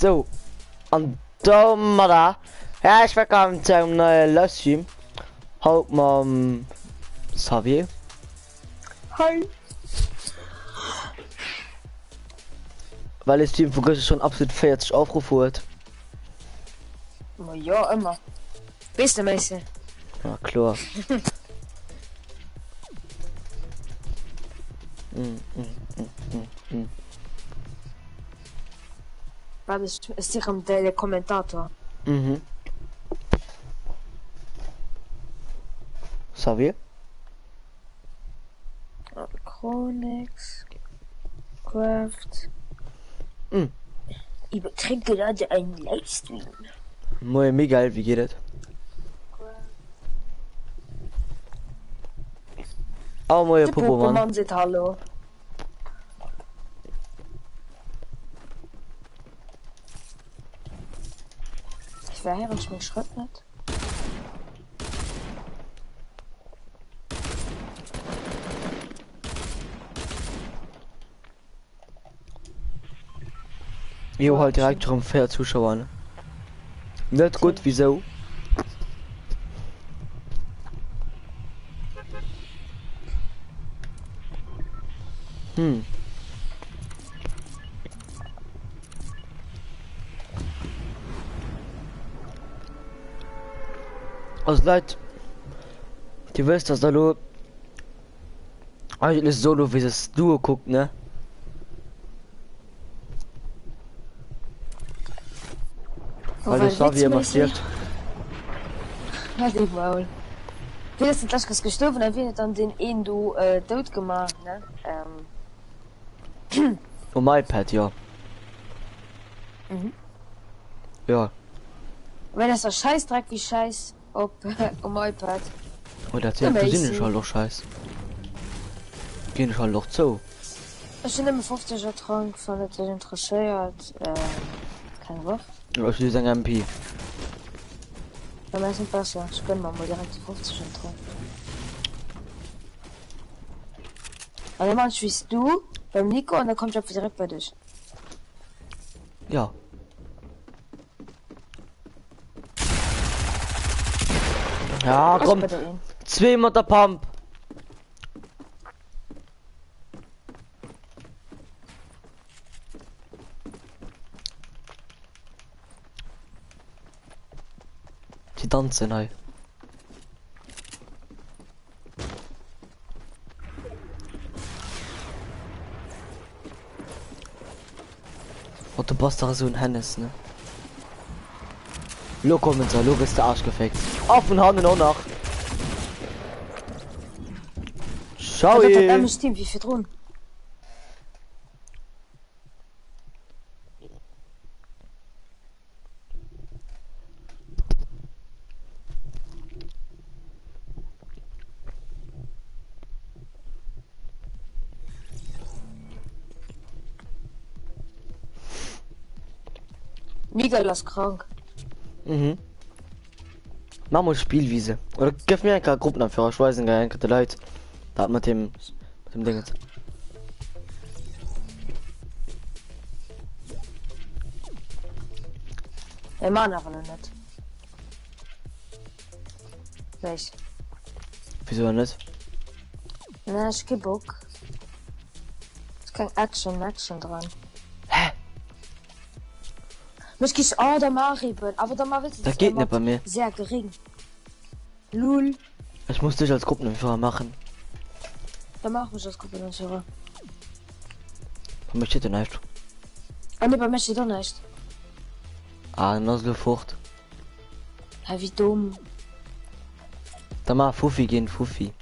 Sou, an domadder häerzlech wëllkomm zu engem neie Livestream. Haut mam Xavier. Hi. Well de Stream vu gëschter schon absolut 40 Aufruff huet. Ma jo, ëmmer. Weess de Méisse? Ja, kloer. Mm, mm, mm, mm, mm. Wat ech ech si rëm de Kommentator. Mhm. Xavier? Chronix Craft. Mm. Überträgt gerade einen Livestream. Moin Miguel, wie geht et? Oh moie De Popomann. Popomann seet Hallo. Ich verhöre ich meng Schrëtt net. Jo halt direkt rëm 4 Zuschauer ne? Net gutt, wieso? Hm. Also Leit, Dir wësst, dass der lo eigentlich solo vs Duo guckt, ne? Weil de Xavier ëmmer stierft. Halt dee Maul. Wien ass denn d'lescht Kéiers gestuerwen a wien huet dann deen een do dout gemaach, ne? Um iPad, jo. Mhm. Jo. Mä dat ass doch Schäissdreck wéi Schäiss op um iPad. Oh, dat sinn, do sinn ech halt och scheiss. Ginn ech halt och zou. Ech hunn nëmme 50 er Trank, wann et dech interesséiert. Keng Waff. Jo, ech use eng MP. Bei mir ass net besser, ech gönn mer mol direkt de 50 er Trank. An da man ech wéi s du beim Nico an da kommt ech einfach direkt bei dech. Ja. Ja, komm. Zwee mat der Pump. Die tanzen hei. Oh, du bass dach esou en Hennes, ne? Lo kommen se, lo gëss de Arsch geféckt. A vun hannen och nach. Ciao. Dat dat anescht Team wéi virdrun. Miguel ass krank. Mhm. Mach mal Spielwiese. Oder gëff mir enker Gruppenanführer. Ich weisen gleich enker de Leit dat mat dem mat dem Dingens. Ey, man awer lo net. Weis. Wieso net? Na, ech kee Bock. Ist keng Action, Action dran. Hä? Mech gich oh, da mach eben. Aber da mach willst du Dat geht net bei mir. Sehr gering. Lul. Ech muss dich als Gruppenanführer machen. Da mach mech als Gruppenanführer. Bei mir steht ja näischt. Ah ne, bei mir steht och näischt. Ah, dann ass lo fort. Hä, wéi domm. Da mach Fuffi géint Fuffi.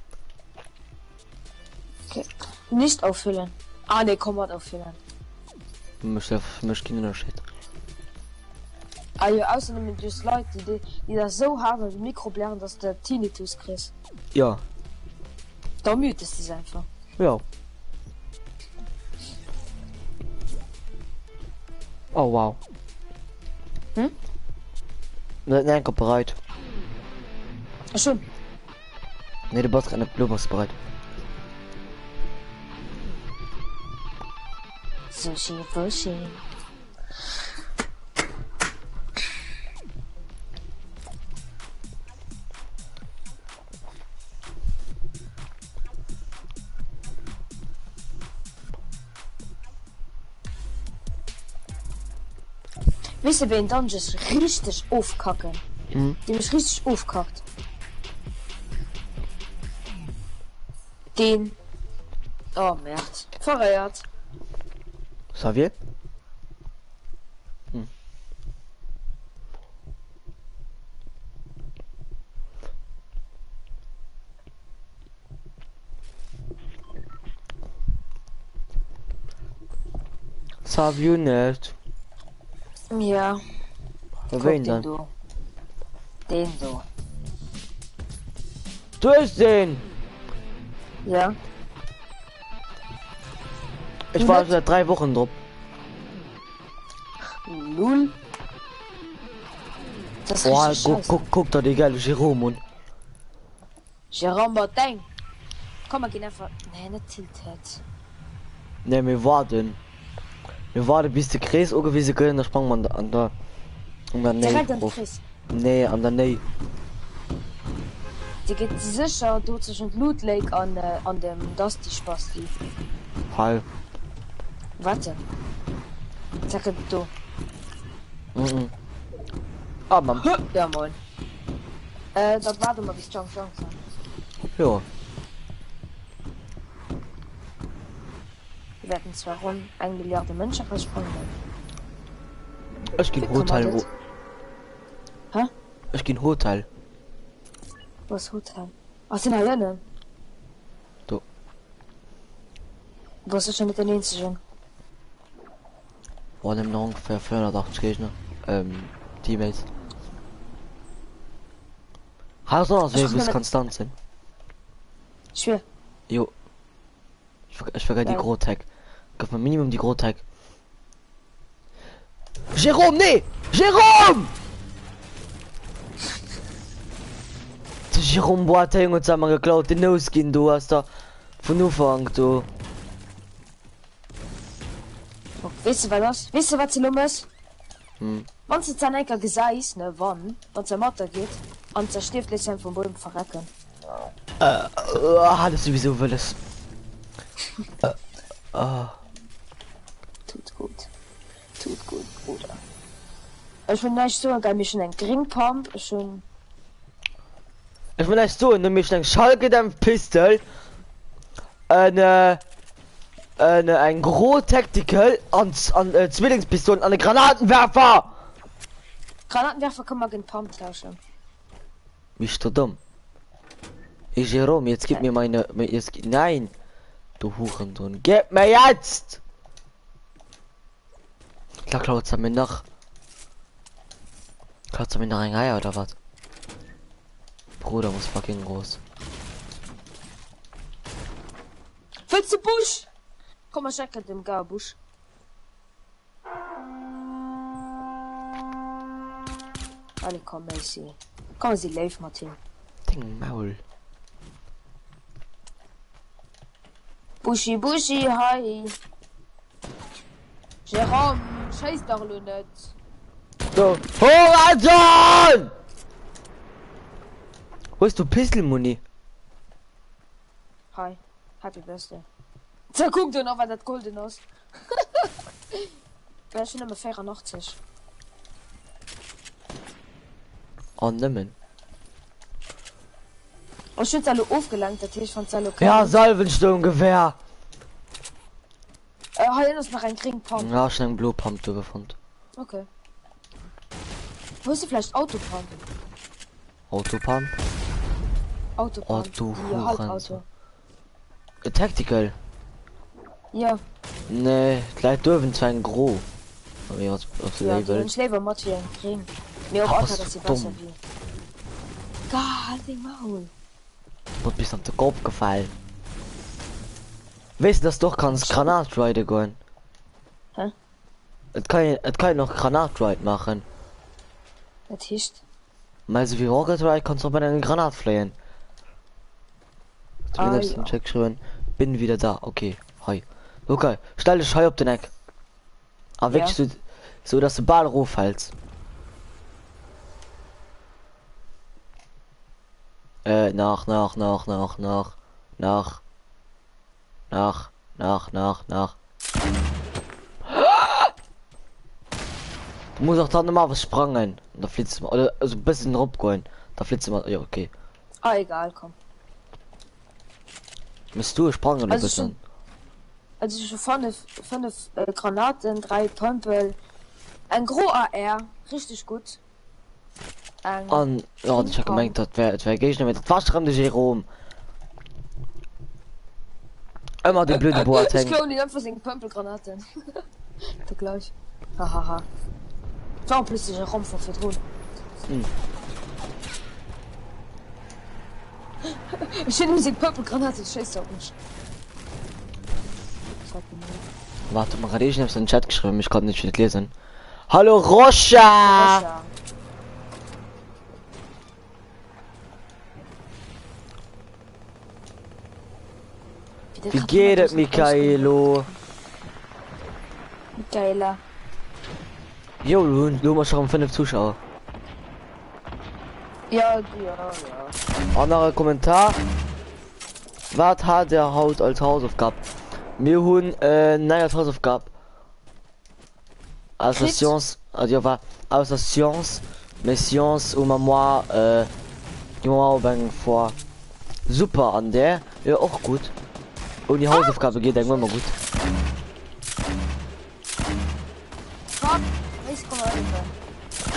Okay. Nicht auffüllen. Ah ne, komm mat auffüllen. Mécht ja fir mech keen Ënnerscheed. Ah jo, ausser nëmmen just Leit, déi, déi, déi da sou haart an de Mikro blären, dass de Tinnitus kriss. Ja. Da mutes de se einfach. Ja. Oh wow. Hm? Mir sinn enker bereit. Ech schon. Nee, du bass grad net, lo bass du bereit. Sushi Fushi. Weess de wéi een Dungeons richteg ofkacken? Hm? Dee mech richteg ofkackt. Deen. Oh Merd. Veréiert. Xavier? Hm. Xavier net. Ja. Ween Guck den dann? do. Den do. Du hues den! Ja. Ich Du war net? seit drei Wochen drop. Lul. Das ist Boah, richtig guck, scheiße. guck, guck da die geile Jerome un. Jérôme Boateng. Komm, mer ginn einfach. Nee, net Tilted. Ne, mir warten. Mir warten bis de Krees ugewise gëtt an da sprange mer an der an der Néi Direkt an de rof. Krees. Nee, an der Néi. Dir gitt sécher do zwëschent Loot Lake an an dem Dusty Spasti. Hei. Wat denn? Zack et do. Mhm. Ah, Mann. Ja moin. Äh, dat waarde mer bis Junk Junction. Jo. Wir wäerten zwar ronn eng Milliarde Mënsche eraussprangen, mä Ech ginn wéi kann Hotel. man dat? Hä? Ech ginn Hotel. Wou ass Hotel? Ach, sinn hei ënnen. Do. Du bass sécher net den eenzegen. Boah, nëmmen nach ongeféier 480 Géigner. Ähm, Teammates. Hei ass och nach Ech wéi wou nëmmen. konstant sinn. Schwier. Jo. Ech wär, ech wär gär déi Geil. gro Tag. Gëff mer minimum déi gro Tag. Jérôme, nee! Jérôme! De Jérôme Boateng huet se mer geklaut, den No-Skin do aus der vun Ufank do. Weess de wat ass? Weess de wat s de lo mëss? Hm. Wann s de d'San enker gesäis, ne, wann, wann se mat der geet an se stierft, léiss se vum Buedem verrecken. Äh, hat ech souwisou wëlles. Äh, ah. Tut gut. Tut gut, Bruder. Ech wëll näischt soen, gell, mee ech hunn eng gréng Pump, ech hunn. Ech wëll näischt soen, ne, mee ech hunn eng Schallgedämpfpistol, en, äh, en, eng gro Tactical an, an äh, Zwillingspistolen an e Granatenwerfer! Granatenwerfer kënne mer géint Pump tauschen. Bist du dumm? Hey Jerome, jetzt gib mir meine, jetzt, nein! Du Hurensohn, gib mir jetzt! Da klaut se mir nach. Klaut se mir nach eng Eier oder wat? Bruder muss fucking groß. Wëlls de Busch? Komm mer schecken dem Gar Busch. Allez komm Macy. Komm mer si léif mat him. Deng Maul. Buschi Buschi hei. Jérôme, schéiss dach elo net. Du Hurensohn! Hues du Pistelmuni? Hei, Happy Birthday. Da kuck do nach wat dat golden ass. Mä ech hunn nëmme 84. Oh nëmmen. Oh, ech hunn d'Sello ofgelenkt, dat heescht wann d'Sello Ja, kënnt. Salvenstoungewehr! Äh, hei ënne ass nach eng gréng Pump. Ja, ech hunn eng blo Pump do gefonnt. Okay. Hues du vläicht Autopump? Autopump? Autopump, Oh du déi Hurensohn. Halbauto. Tactical? Ja. Nee, d'läit duerwen zwar eng gro. Mee op se Ja, léi déi hunn wëll. ech léiwer mat wéi eng gréng. Mee och Ah, Auto bass ass du jo besser domm. wéi. Gah, halt deng Maul. Bot bist op de Kopf gefall. Weess de dass du och kanns Granat ride goen? Hä? Et kann een, et kann een och Granat ride maachen. Dat heescht? Mä esou wéi Rocket Ride kanns du och mat enger Granat fléien. Du Ah hues ja. den Chat geschriwwen, bin wieder da. Okay, hei. Okay, stell dech hei op den Eck. A Ja. wierklech sou, sou dass du bal eroffäls. Äh, nach, nach, nach, nach, nach, nach, nach, nach, nach, nach. Muss och dann normal was sprangen. Da flitze mer oder also bëssen erop goen. Da flitze mer jo okay. Ah egal, komm. Muss du sprangen e Also schon bëssen. also ech hu fannef 5 Granaten, 3 Pömpel, eng gro AR, richteg gutt, eng An ja, green ich hat Pump. gemengt dat wär et wär Géigner, mee dat war rëm de Jérôme. Ëmmer de blöde Ech Boateng. klauen him einfach seng Pömpelgranaten. De gleich. Hahaha. War en plus de Jérôme vu virdrun. Hm. Ech hunn him seng Pömpelgranaten, schéisst op mech. Dat war gemein. Warte mal, gerade ich hab's in den Chat geschrieben, ich konnte nicht lesen. Hallo Rocha! Rocha. Wie geht et, Michaelo? Michaela. Jo, du hu mer schon 5 Zuschauer. Ja, ja, ja. An nach e Kommentar. Wat hat der haut als Hausaufgab? Mir hunn äh, nei als Hausaufgab. Ausser Kritt. Science, also jo war ausser Science, mee Science hu mer moi äh, gi mer moi op eng Foire. Super an där, jo och gutt. Ouni Hausaufgabe geet eng ëmmer gutt. Fuck, wéis komm hëllefen.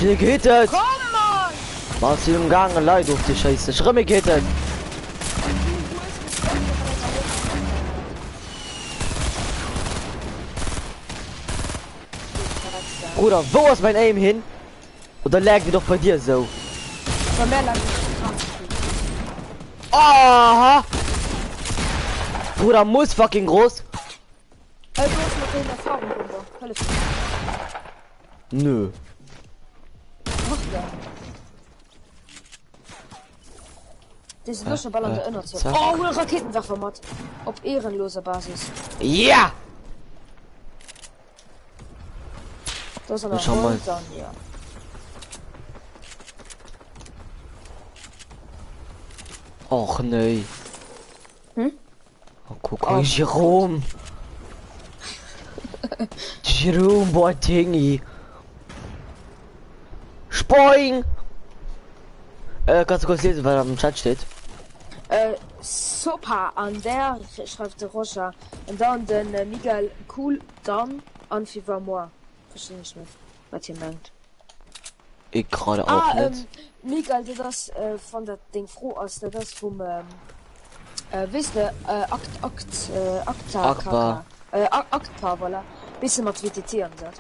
Wéi geet et? Komm Mann! Ma sinn um gaange Leit ofzeschéissen. Schrëmm, wéi geet et? Du hues mech ëmgebrëllt a hues mech ëmgebrëllt. Bruder, wou ass mein Aim hin? Oder laggt et och bei dir esou? Bei mär laggt et krank vill. Aha! Bruder, muss fucking groß. Ey, du hues mat deenen Erfahrung, Bomber. Hëllef mir. Nö. Mach da. Déi sinn och scho bal an der Ënnerzon. Zack. Oh, huel Raketenwerfer mat. Op ehrenloser Basis. Ja! Do ass an Schau der mal. Hol dann, ja. Och nee. Hm? Oh, guck Oh mal, Jerome. Jerome Boateng. Spoing! Äh, kannst du kurz lesen, was am Chat steht? Äh, Sopa an der schreift de Roger an dann den äh, Miguel cool dann an wie war moi verstinn ech net wat hie mengt. Ich gerade auch Ah, net. ähm, Miguel, dat ass äh, wann dat deng Fro ass, dat ass vum ähm, äh, weess de äh, Akt Akt äh, Akta Akbar. KK äh, Aktpa voilà. Weess de mat WTT an dat.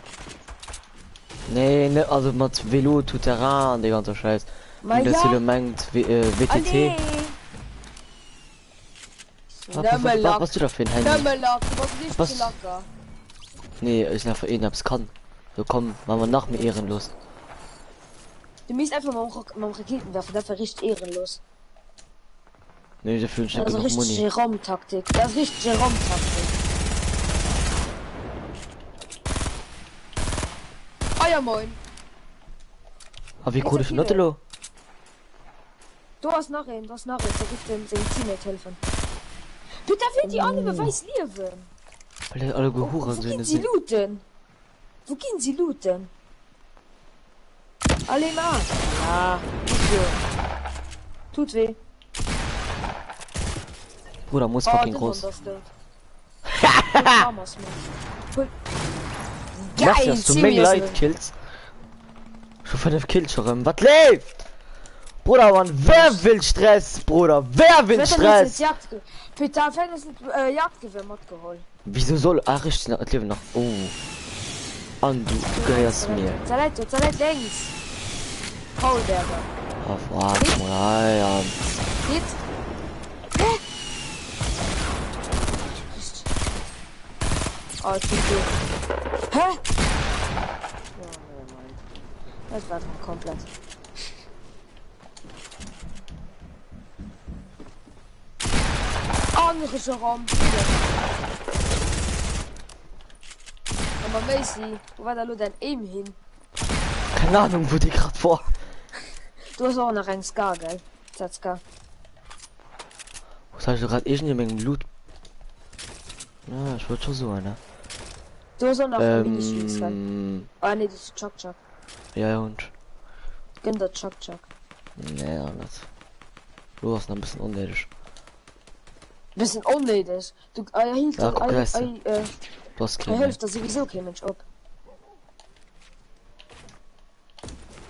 Nee, ne, also mat Velo tout terrain an de ganze Scheiß. Ma Dat ja, si mengt W äh, WTT. allez! Wat, wat, Nëmme wat, Lack, was du da fir en Handy? nëmme Lack, du bass richtege Was? Lacker. Nee, ech einfach een eppes kann. So komm, machen wir nach méi ehrenlos. Du misst einfach mam, Rock, mam Raketenwerfer, dat wär richteg ehrenlos. Nee, dafür hunn ech Dat net ass genuch richteg Muni. Jérôme-Taktik. Dat ass richteg Jérôme-Taktik. Ah ja, moin. A wéi Wéi krut ech den net elo? Do ass nach een, do ass nach een, da giff dem sengem Teammate hëllefen. Peter, wéi déi all nëmme wäiss liewen. Well dat alleguer Wou Hurensöhne ginn si sinn. looten? Wou ginn si looten? Allez, ma! Voilà, gutt jo. Tut weh. Bruder, muss Oh, fucking den groß. Hond ass dout. Hol d'Farmers mat. Hol. Merci, Geil, dass du meng Simi ass Leit erëm. kills. Scho 5 Kills schon erëm. Wat leeft? Bruder, Mann, wer will Stress, Bruder? Wer will Vielleicht haben sie Stress? das Jagdge Peter, vielleicht hast du das äh, Jagdgewehr mitgeholt. Wieso soll... Ah, richtig, es leben noch. Oh. An du gehéiers mir. Zerleit, zerleit links. Paulberger. Oh, warte mal, ah, ja. Hit. Hä? Oh, tut weh. Hä? Ja, nee, Mann. Das war doch komplett. Andere Jerome. Aber Macy, wo war da lo dein Aim hin? Keine Ahnung, wo die grad vor. Du hast auch nach eng Scar, gell? ZSK. Was hast du grad irgendwie mengem Blut? Ja, ich wollte schon so, ne? Du hast auch nach ähm, Mini-Shields, gell? Ähm, Ah, nee, das ist Chuck Chuck. Ja, ja, und. Gönn der Chuck Chuck. Nee, auch net. Du ass nach e bëssen onnéideg. Bëssen onnéideg. Du äh, hielt Ja, guck, ei, weißt du. ei, äh, Du hast ei kee méi. hëlleft der sowieso kee Mënsch op.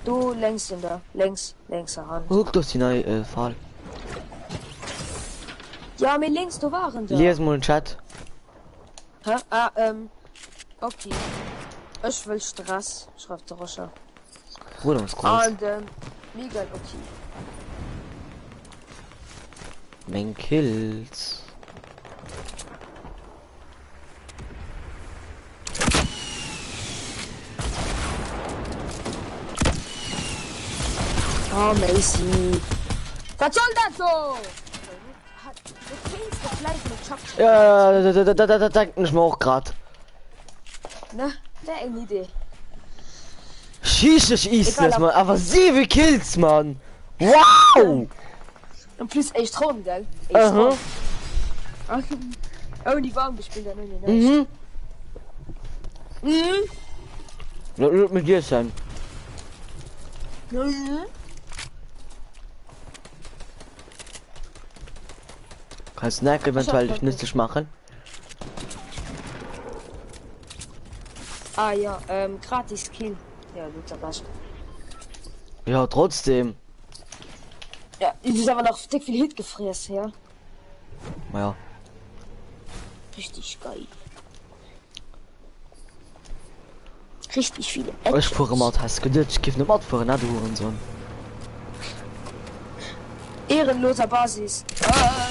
Do längs sinn der, längs, längser Hand. Guck, do ass déi nei äh, Fal. Ja, mee längs do waren der. Lies mol den Chat. Hä? Ah, ähm, okay. Ech wëll Stress, schreift de Roger. Bruder, was groß. An de Miguel, okay. Meng Kills. Oh, Macy. Wat soll dat do? Ja, dat, dat, dat, dat denken ech mer och grad. Ne, wär eng Idee. Schiesslech useless, man. Awer 7 Kills, man. Wow! En plus éischt Ronn, gell? Éischt Aha. Ronn. Ouni warm gespillt an ouni näischt. Mhm. Mhm. Dat wird mit dir sein. Mhm. Kannst Snack eventuell dich nützlich machen. Ah ja, ähm, gratis Kill. Ja, gut, am besten. Ja, trotzdem. Ja, du hast aber noch dick viel Hit gefressen, ja. Ja. Richtig geil. Richtig viele Ech fuere mat, has geduet ech géif net matfueren, ne du Hurensohn. Ehrenloser Basis. Ah.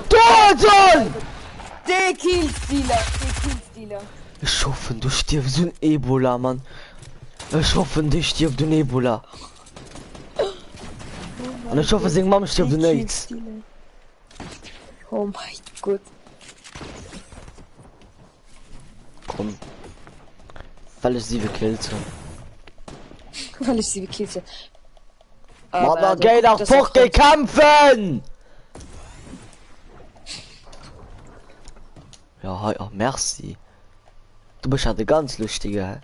Du Hurensohn! De Killstealer, de Killstealer. Ech hoffen du stierfs un Ebola, Mann. Ech hoffen dee stierft un Ebola. An ech hoffe seng Mamm stierft un Aids. Oh mein Gott. Komm. Well ech 7 Kills hunn. Well ech 7 Kills hunn. Mann, géi dach fort, géi kämpfen! Ja, hei, oh, merci. Du bist ja de ganz lustige, hä?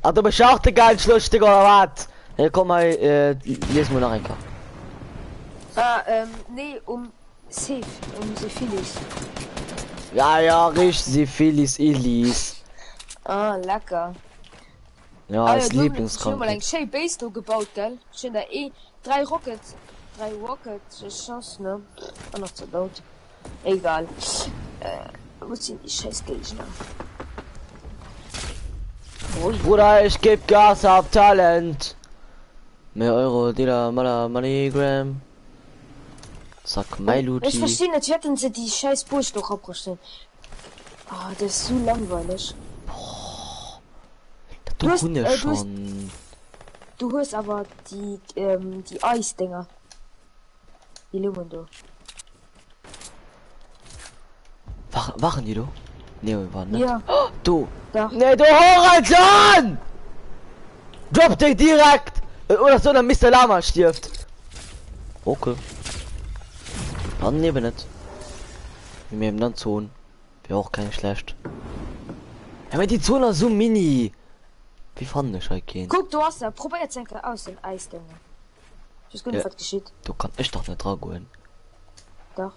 Ah, du bist ja auch de ganz lustige, oder wat? Ja, komm hei, äh, lies mal nach eng Kéier. Ah, ähm, nee, um Safe, um Syphilis. Ja, ja, richtig, Syphilis, Ilis. Ah, lecker. Ja, Ah, eis ja, du, ich hun mal eng Lieblingskrankheet. schéi Base do gebaut, gell? Ich hun da eh drei Rocket, drei Rocket geschoss, ne? War nach ze dout. Egal. Äh, wo sinn déi scheiß Géigner? Ui. Bruder, ich geb Gas, hab Talent. Mehr Euro, Dealer, Maler, MoneyGram. Zack, Oh, mein ech Luti. verstinn net, wéi hätten se déi scheiß Buerg do erabruecht sollen. Ah, dat ass sou langweileg. Dat Du do hues, hunn ech äh, du hues, schonn. du hues awer déi, ähm, déi Eisdénger. Déi lungen do. War, waren déi do? Nee, waren net. Ja. Oh, do! Dach. Nee, do Horizon! Drop déi direkt! Äh, Oder so, dann Mr. Lama stirbt. Okay. Dann eben net. Mir eben dann Zone. Wär och keng schlecht. Ja, mee déi Zone ass sou mini. Wéi fannen ech hei keen? Kuck, do ass se. Probéiert se eng Kéier aus, den Äisdénger. Ich weess guer net, Ja, wat geschitt. do kann ech dach net dragoen. Dach.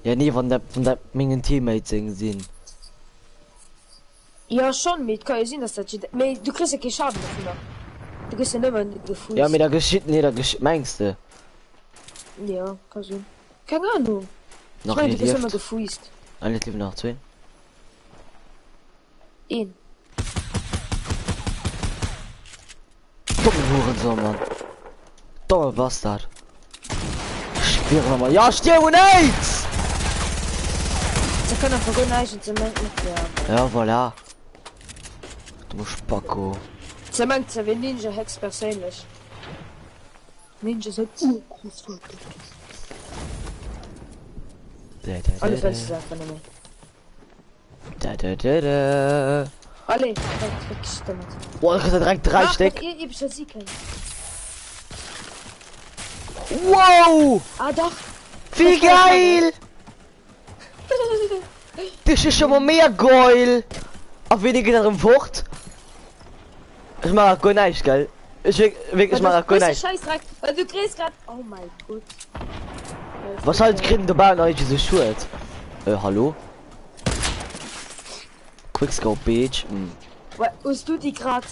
Ja, nee, wann dat, wann dat mengen Teammates seng sinn. Jo, schonn, mee et ka jo sinn, dass dat jidder. Mee du kriss jo kee Schaden dovunner. Du gëss jo nëmmen Ja, mee gefuusst. da geschitt, nee, da geschitt, mengs de? Jo, ka sinn. Keng Ahnung. Ech Nach mengen, ee du gëss nëmme lieft. gefuusst. Ah, nee, et liewen nach zwee. Een. Dommen Hurensohn, Mann. Domme Bastard. Schwierig nochmal. Ja, stirb und AIDS! Se kënne einfach guer näischt, se mengt net, ja. Ja, voilà. Du Spacko. Se mengt, se wier Ninja héchstperséinlech. Ninja säin Urgroßvater. Da, da, Alle da, Fäll se da. einfach nëmmen. Da, da, da, da. Allez, wat, wat geschitt domat? Boah, da kriegst du direkt drei Mach, Stück. dat ihr sie können. Wow! Ah, dach. Wie geil! Das ist schon mal mehr geil! Auf wenige darin fort. Ech maachen nach guer näischt, gell? Ech wierklech, ech maachen nach guer näischt. Scheißdreck, well du kriss grad. Oh mein Gott. Wahrscheinlech kritt en dobaussen nach iergendwéi sou Schued. Äh, hallo? Quickscope, Bitch. Mm. Hues du déi grad,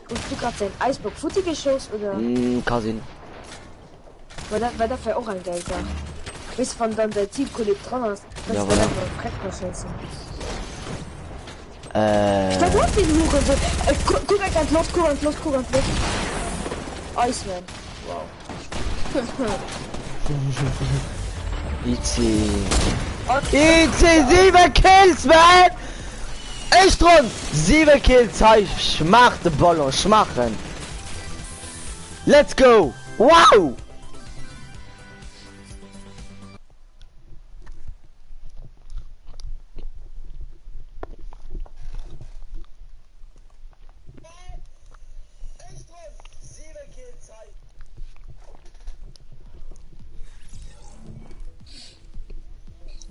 hues du grad säin Eisblock futti geschoss, oder? Mm, ka sinn. Well dat, well dat wär och eng geil Saach. Weess de, wann dann däi Teamkolleg dran ass, Ja, dass de voilà. dann einfach op Dreck ka schéissen. Äh. Wat huet deen Hurensohn? Äh, kuck eng an d'Loft, kuck an d'Loft, kuck an d'Loft. Iceman. Wow. IC. IC 7 Kills, man! Éischt Ronn! 7 Kills, hei schmaacht de Ballon, schmaachen! Let's go! Wow!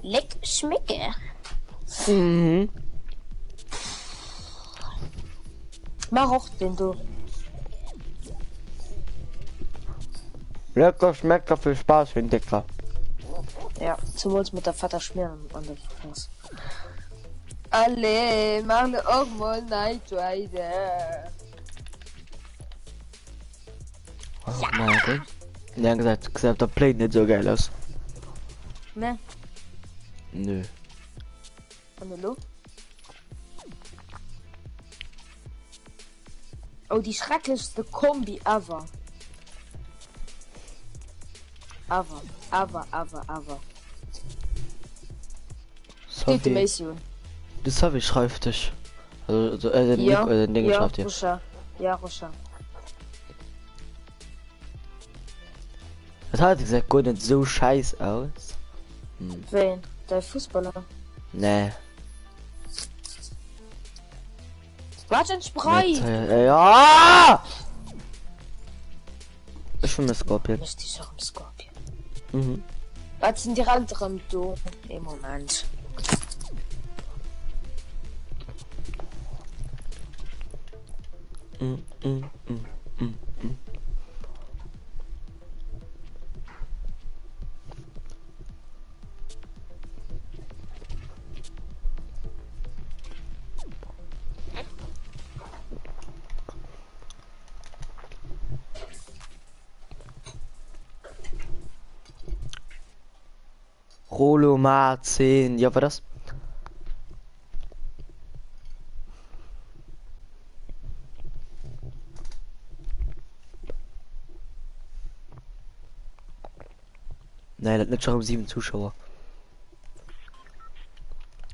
Leck schmecke. Mhm. Mach och den do. Lecker schmecker viel Spaß für den Dicker. Ja, zumols mat der fetter Schmier an der Fress. Allez, mach ne och mol Night Rider. Oh, mein Gott. Ja, gesagt, gesagt, der Play nicht so geil aus. Ne? Nö. An elo? Oh, déi schrecklechste Kombi ever. Ever, ever, ever, ever. Steet de Sophie, Macy un. de Sophie schreift dech. Also, also äh, den Ja, Nico, äh, den Ding ja, schreift dir. Ruscha. Ja, Ruscha. Das hat gesagt guer net sou scheiss aus. Hm. Ween? Däi Fussballer? Nee. Wat en Sprei! Net, äh, ja! Ech hunn e Scorpion. Ech dich och am Scorpion. Mhm. Wat sinn direkt erëm do? Ee Moment. Mm, mm, mm, mm, mm. Rolo Ma 10, ja, war das? Nee, dat net schon um 7 Zuschauer.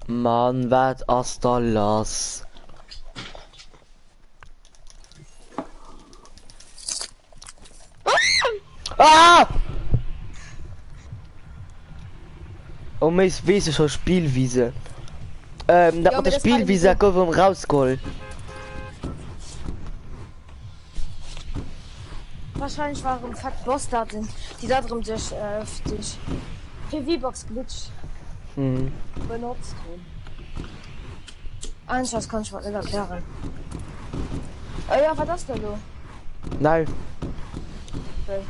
Mann, wat ass da lass? Ah! Oh méis weess ech scho Spielwiese. Ähm, dat Ja, mat mee der das war Spielwiese sowieso. gouf erëm rausgeholl. Wahrscheinlech war erëm fett Bastarden, déi dat erëm duerch äh, duerch fir V-Bucks Glitch Mhm. benotzt hunn. Aneschters kann ech mer et net erklären. Oh ja, wat ass da lo? Nein. Wéi?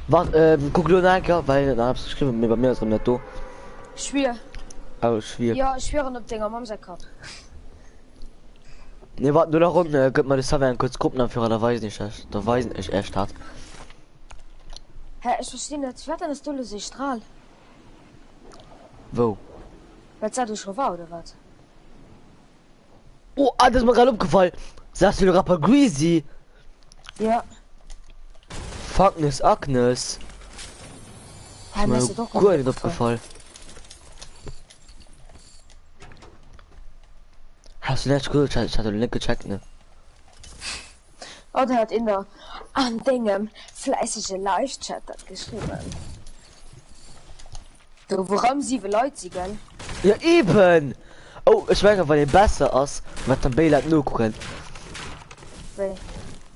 Wat, ähm, kuck lo nach eng Kéier, well nach eppes geschriwwen, mee bei mir ass erëm net do. Schwier. Oh, schwier. Jo, ech schwieren op denger Mamm säi Kapp. Nee, wat, no der Ronn äh, gëtt mer de Server eng kuerz Gruppenanführer, da weisen ech iech, da weisen ech iech dat. Hä, ech verstinn net, firwat dann ass do lo sou ee Stral? Wou? Well d'Saach do scho war, oder wat? Oh, ah, das ist mir gerade aufgefallen. Sagst du Rapper Greasy? Ja. Fuckness Agnes. Hä, Ist mir mir ass dat och guer grad net opgefall. opgefallen. Hast du nicht gehört? Ich hatte nicht gecheckt, ne? Oh, da hat een der an dengem fläissege Live-Chat dat geschriwwen. Do wou rëm 7 Leit si, gell? Ja eben! Oh, ech mengen wann ee besser ass, wat dann béi Leit nokucken. Wéi?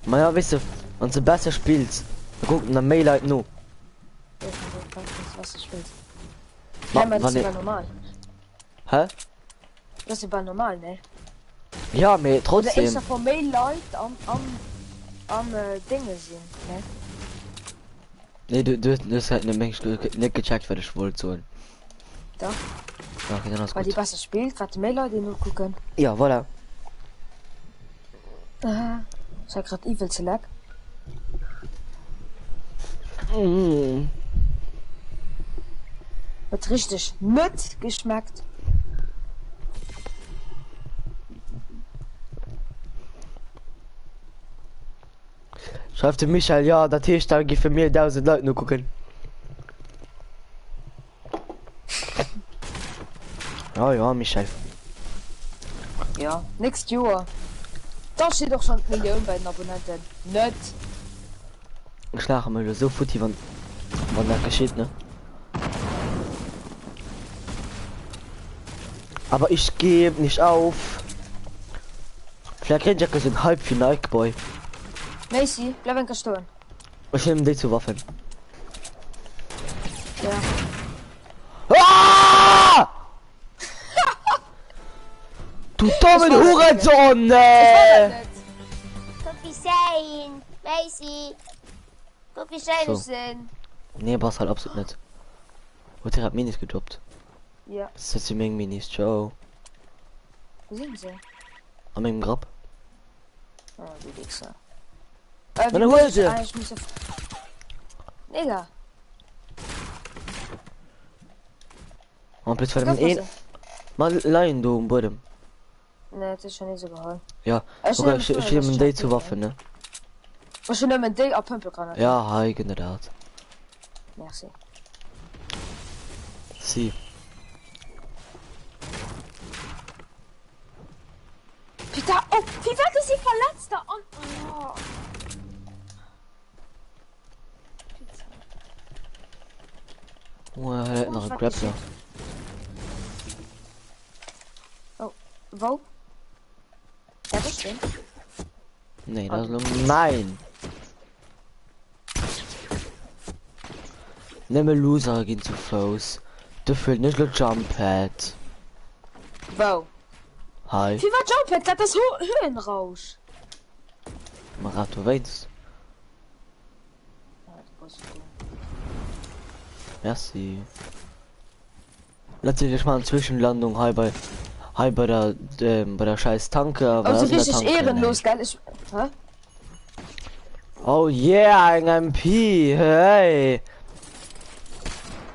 Maja weess de, wann s de besser spills, da kucken der méi Leit no. Wéi wann s de besser spills? Ma Hä, ma dat wann ass jo ee bal normal. Hä? Dat ass jo bal normal, ne? Ja, mee Oder trotzdem. éischter wa méi Leit am am am Dénge sinn, ne? Nee, du, du, du hues halt net meng net gecheckt, wat ech wollt soen. Dach. Okay, dann ass Wat gutt. ee besser spillt, wat méi Leit een nokucken. Ja, voilà. Aha, ech hat grad iwwel ze leck. Mm. Huet richteg net geschmeckt. Schreift de Michel, ja, dat heescht, da giffe mir 1000 Leit nokucken. Ja, ja, Michel. Ja, nächst Joer. Da steet och schon d'Millioun bei den Abonnenten. Net. Ech laache mech elo sou futti, wann, wann dat geschitt, ne? Aber ich geb nicht auf. Vielleicht krieg ich so einen Hype für Nike Boy. Macy, bleib enker stoen. Ech nehmen déi zu Waffen. Ja. Ah! Du dommen Hurensohn! Nee! Guck wie schéin, Macy. Guck wie schéin So. ech sinn. Nee, bass halt absolut net. Huet direkt Minis gedroppt. Ja. Dat si meng Minis, ciao. Wo sinn se? A mengem Grapp. Oh, du Wichser. Äh, Dann hol se! Ah, ich muss ja... Digga. En plus war dem een. Ma leien do um Buedem. Nee, dat ist schon nicht so geholl. Ja, Ech okay, hun ech, ech nehmen déi zu Waffen, ne? Ech hun nëmmen déi a Pömpelgranat. Ja, hei gënn der dat. Merci. Si. Putain, oh, wie war das hier verletzter an? Oh. Oh, er hat noch einen Grappler. Oh, wo? Darf ich den? Nee, das ist nur mein. Nëmme Loser ginn zu Fouss. Dofir huelen ech lo Jump-Pad. Wou? Hei. Firwat Jump-Pad? Dat ass Höhenrausch. Ma grad dowéinst. Merci. Natierlech ech man Zwischenlandung hei bei hei bei der ähm, bei der scheiß Tanke. Oh, so richtig ehrenlos, gell? Ich, hä? Oh yeah, eng MP, hey!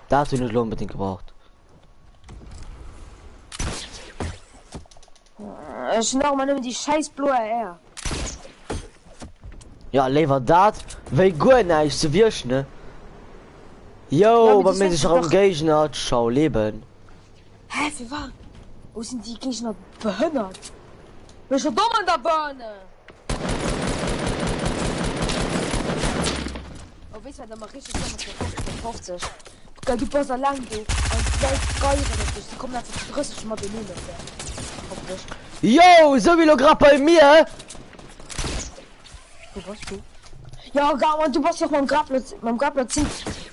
Dat hunn ech lo unbedingt gebraucht. Ech hunn och ëmmer nëmmen déi schäiss bloe AR. Ja, léiwer dat wéi guer näischt ze wierch, ne? Ja, Yo, mee bei du mir sees sech erëm dach. Géigner, ciao Leben. Hä, firwat? Wou sinn déi Géigner behënnert? Bin schon domm an der Birne! Oh, weess wat ëmmer richteg domm ass bei 50 op 50? Gell, du bass alleng do an d'Leit geieren op dech, se kommen einfach zu 30 mateneen op der, op dech. Yo, sou wéi lo grad bei mir! Wou bass du? Ja, ga, man, du bass jo och mam Grappler, mam Grappler 10,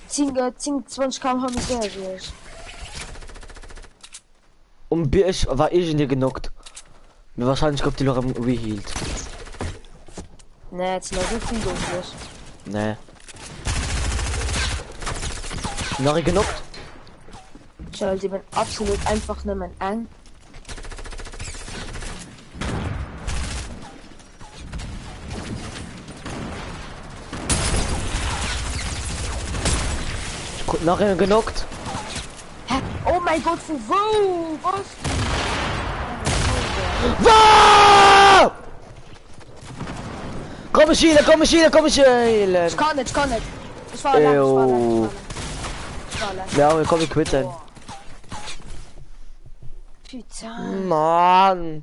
10, 10, 20 km/h méi séier wéi ech. Um Bierg war iergendee genockt. Mee wahrscheinlech gouf dee lo rem rehealed. Nee, et sinn der esou vill do um Bierg. Nee. Nach ee genockt. Tja, déi bin absolut einfach nëmmen eng. Ich krut nach een genockt. Hä? Oh mein Gott, vu wou bass du? Wouh! Komm ech healen, komm ech healen, komm ech healen! Ich kann net, ich kann net. Ich war allein, ich war allein, ich war allein. Ich war allein. Ja, komm, wir quitten. Oh. Putain. Mann!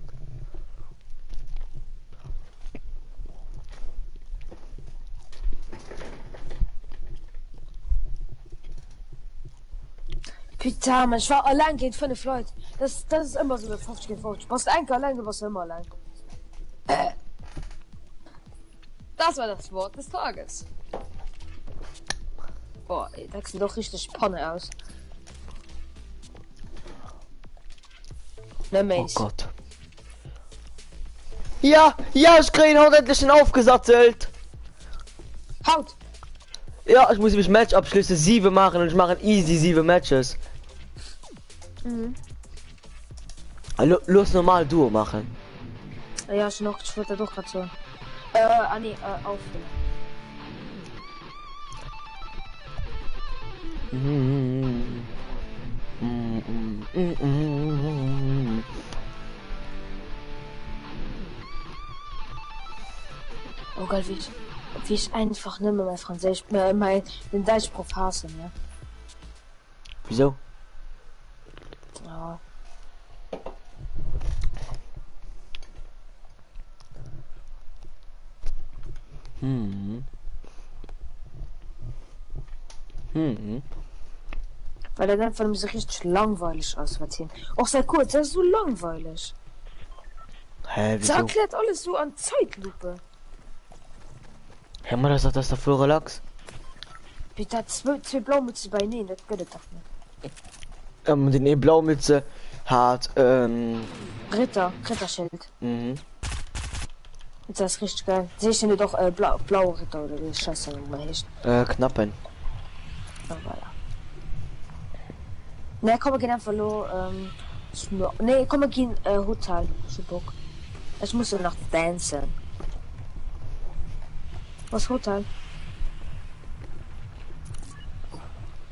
Putain, man, ich war allein géint 5 Leit. Das, das ist ëmmer sou bei 50 géint 50. Bass du eng Kéier allein, du bass ëmmer allein. Das war das Wort des Tages. Boah, ey, dat gesäit och richteg Panne aus. Ne Oh méis. Gott. Ja, ja, ech kréien haut endlech den aufgesattelt. Haut? Ja, ech muss nämlech Match abschlüsse 7 maachen an ech maachen easy 7 Matches. Mhm. Lo, looss normal Duo maachen. Ja, ech och, ech wollt dat och grad soen. Äh, ah nee, äh, auffüllen. Oh geil, wéi ech, wéi ech einfach nëmme mäi Franséisch, äh, mäi, den Däitschproff haassen, ne? Wieso? Ja. Hm. Hm. Well dat einfach nëmme sou richteg langweileg ass, wat hien. Och säi Cours, dat ass sou langweileg. Hä, Se wieso? erkläert alles sou an Zeitlupe. Hä, ma dat ass dach voll relax. Wéi dat zwou, zwee Blaumütze beieneen, dat gëtt et dach net. Ähm, den ee Blaumütze hat ähm. Ritter, Ritterschild. Mhm. Dat ass richteg geil. Se heeschen net och äh, Blau, blaue Ritter oder wéi Scheiße nochmal heescht. Äh, Knappen. Oh, voilà. Nee, komm, mir ginn einfach lo, ähm, nee, komm, mir ginn äh, Hotel. Ech hu Bock. Ech muss jo nach dancen. Was Hotel?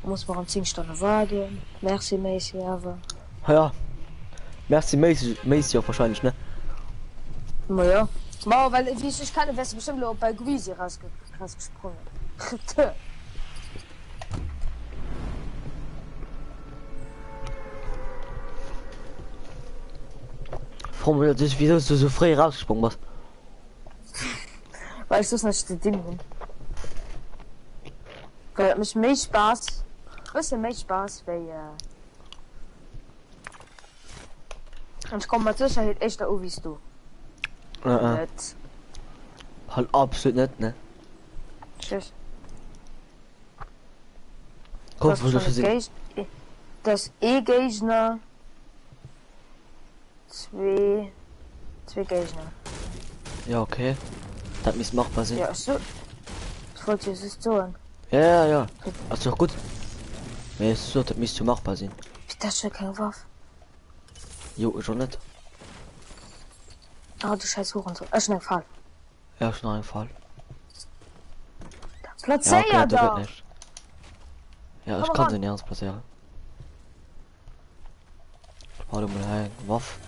Da muss man rem 10 Stonne waarden. Merci Macy awer. Ja. Merci Macy, Macy och wahrscheinlech, ne? Ma jo. Ma well wéi ech dech kennen, wäers de bestëmmt elo bei Greasy rausge rausgesprongen. Fro mech natierlech wisou s du sou fréi erausgesprong bass. Well ech soss näischt ze dinn hunn. Well et mécht méi Spaass, bësse méi Spaass wéi. An ech komme mat Sécherheet éischter u wéi s du. Net. Halt absolut net, ne? Tschüss. Komm, Das ist schon Géig das ee Géigner. Zwee, zwee Géigner. Ja, okay. Dat misst machbar sinn. Ja, ech so, ech wollt jo just soen. Ja, ja, ja. Ass doch gutt. Mee ech sot, dat misst jo machbar sinn. Bitte, ech huet keng Waff. Jo, ech och net. Oh, du scheiß Hurensohn. Ech hunn eng Fal. Ja, ech hunn och eng Fal. Plazéier Ja, okay, do gëtt dach! näischt. Ja, ech Komm kann eran! se nirgends plazéieren. Warte mal, hei, Waff.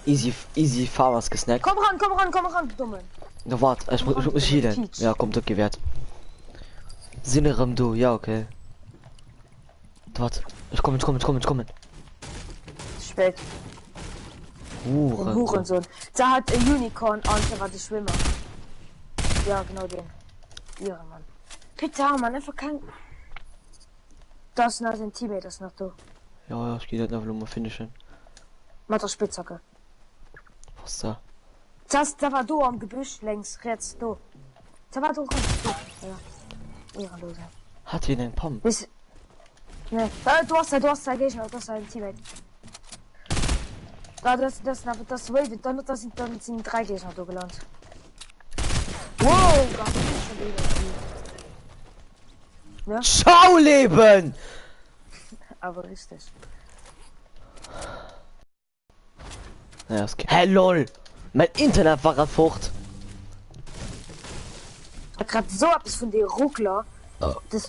Easy, easy Farmers gesnackt. Komm ran, komm ran, komm ran, du Dummen. No, wart, ich, muss, ich muss healen. Ja, komm, okay, wert. Sind erem du, ja, okay. Wart, ich komme, ich komme, ich komme, ich komme. Spät. Hurensohn. Hurensohn. Da hat e Unicorn an da war de Schwimmer. Ja, genau den. Ehrenmann. Peter, Mann, einfach kein. Da ass nach den Teammate ass nach do. Ja, ja, ech ginn dat Level elo mol finishen. Mat der Spitzhacke. Was da? Das, da war do am Gebüsch lénks, riets, do. Da war do ganz do. Ja. Ehrenlose. Hat hien eng Pump? Bis. Ne. Äh, du hast da, du hast da Gegner, das ist ein Teammate. Da, das, das, das, das Wave, dann, das sind, dann sind drei Gegner do gelandet. Wow, das ist schon wieder. Ne? Ciao Leben! Awer richteg. Naja, es geht. Hä, lol! Mein Internet war grad fort. Hat grad so eppes vun de Ruckler. Das.